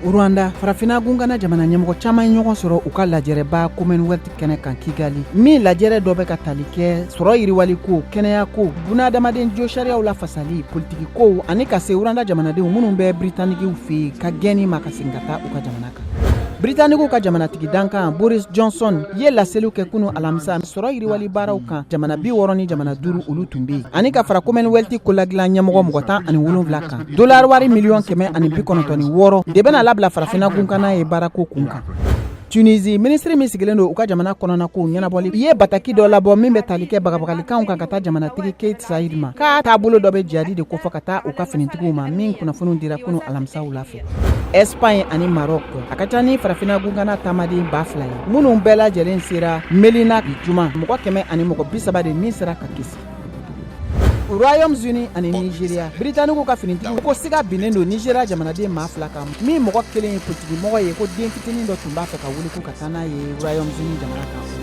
Rwanda, Farafinna gunkana jamana ɲɛmɔgɔ caman ye ɲɔgɔn sɔrɔ u ka lajɛrɛba Commonwealth kɛnɛ kan Kigali, min lajɛrɛ dɔ bɛ ka tali kɛ sɔrɔ yiriwali ko, kɛnɛya ko, bunadamaden jo sariyaw lafasali, politiki kow ani ka se Rwanda jamanadenw minnu bɛ Britanikiw fɛ yen ka gɛnni ma ka segin ka taa u ka jamana kan. Britanikiw ka jamanatigi dankan Boris Johnson ye laseliw kɛ kunu alamisa sɔrɔ yiriwali baaraw kan jamana 60 ni jamana 5 olu tun bɛ yen, ani ka fara Commonwealth koladilan ɲɛmɔgɔ mɔgɔ 17 kan. Dolari wari miliyɔn 196 de bɛna labila Farafinna gunkana ye baarako kun kan. Tunisie, minisiri min sigilen don u ka jamana kɔnɔna kow ɲɛnabɔli ye bataki dɔ labɔ min bɛ tali kɛ bagabagalikanw kan ka taa jamanatigi Kais Saied ma, k'a taabolo dɔ bɛ jihadi de kofɔ ka taa u ka finitigiw ma, min kunnafoniw dira kunu alamisa wula fɛ. Espagne ani Maroc, a ka ca ni Farafinna gunkana taamaden 2000 ye minnu bɛɛ lajɛlen sera Melina bi juma, mɔgɔ 130 de min sera ka kisi. Royaume-Uni ani Nigeria, Britannique ka finitigiw ko siga binnen don Nigeria jamanaden maa fila kan, min mɔgɔ kelen ye politikimɔgɔ ye, ko den fitinin dɔ tun b'a fɛ ka wuli ko ka taa n'a ye Royaume-Uni jamana kan.